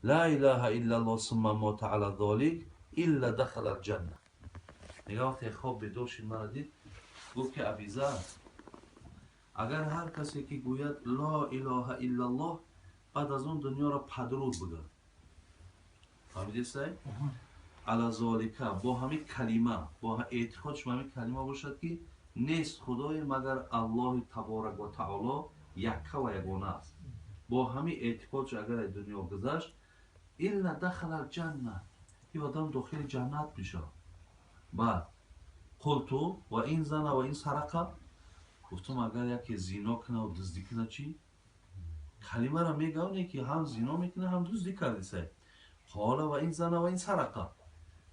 ла илаҳа иллаллоҳ сумма мота ала золик илла дахала алҷанна. Мега, вақте хоб бедор шид, мара дид, гуфт ки Абизар, агар ҳар касе ки гӯяд ло илоҳа иллаллоҳ, баъд аз он дунёро падруд бигӯяд, фаҳмидисай, ала золика, бо ҳамин калима, бо эътиқодш ба ҳамин калима бошад, ки нест худое магар Аллоҳи таборак ва таоло, якка ва ягона аст, бо ҳамин эътиқодш агар аз дунё гузашт, илла дахала алҷанна, ин одам дохили ҷаннат мешавад. Баъд қулту ва ин зана ва ин сарақа, гуфтум, агар яке зино кунаву дуздӣ куна чӣ? Калимаро мегавне, ки ҳам зино мекуна, ҳам дуздӣ кардисай. Қола ва ин зана ва ин сарақа,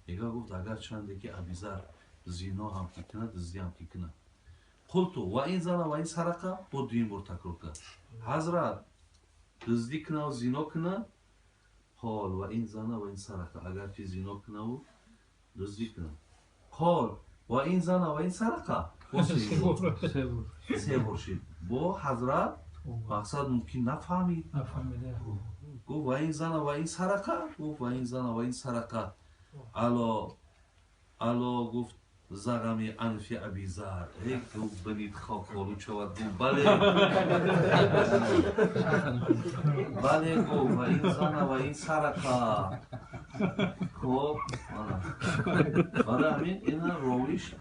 мега, гуфт, агар чанде ки Абизар зино ҳам ки куна, дуздӣ ҳам ки куна. Қулту ва ин зана ва ин сарақа, бо дуюм бор такрор кард, ҳазрат, дуздӣ кунаву зино куна? Қол ва ин зана ва ин сарақа, агарчи зино кунаву дуздӣ куна. Қол ва ин зана ва ин сарақа, се бор шид. Бо ҳазрат, мақсад, мумкин нафаҳмид. Гуфт: ва ин зана ва ин сарақа? Гуфт: ва ин зана ва ин сарақа. Ало, ало, гуфт, зағами анфи Абизар, э, гуфт, бинид, хоколуд шавад. Гуфт: бале, бале. Гуфт: ва ин зана ва ин сарақа. Хоб, барои ҳамин ина ровиш.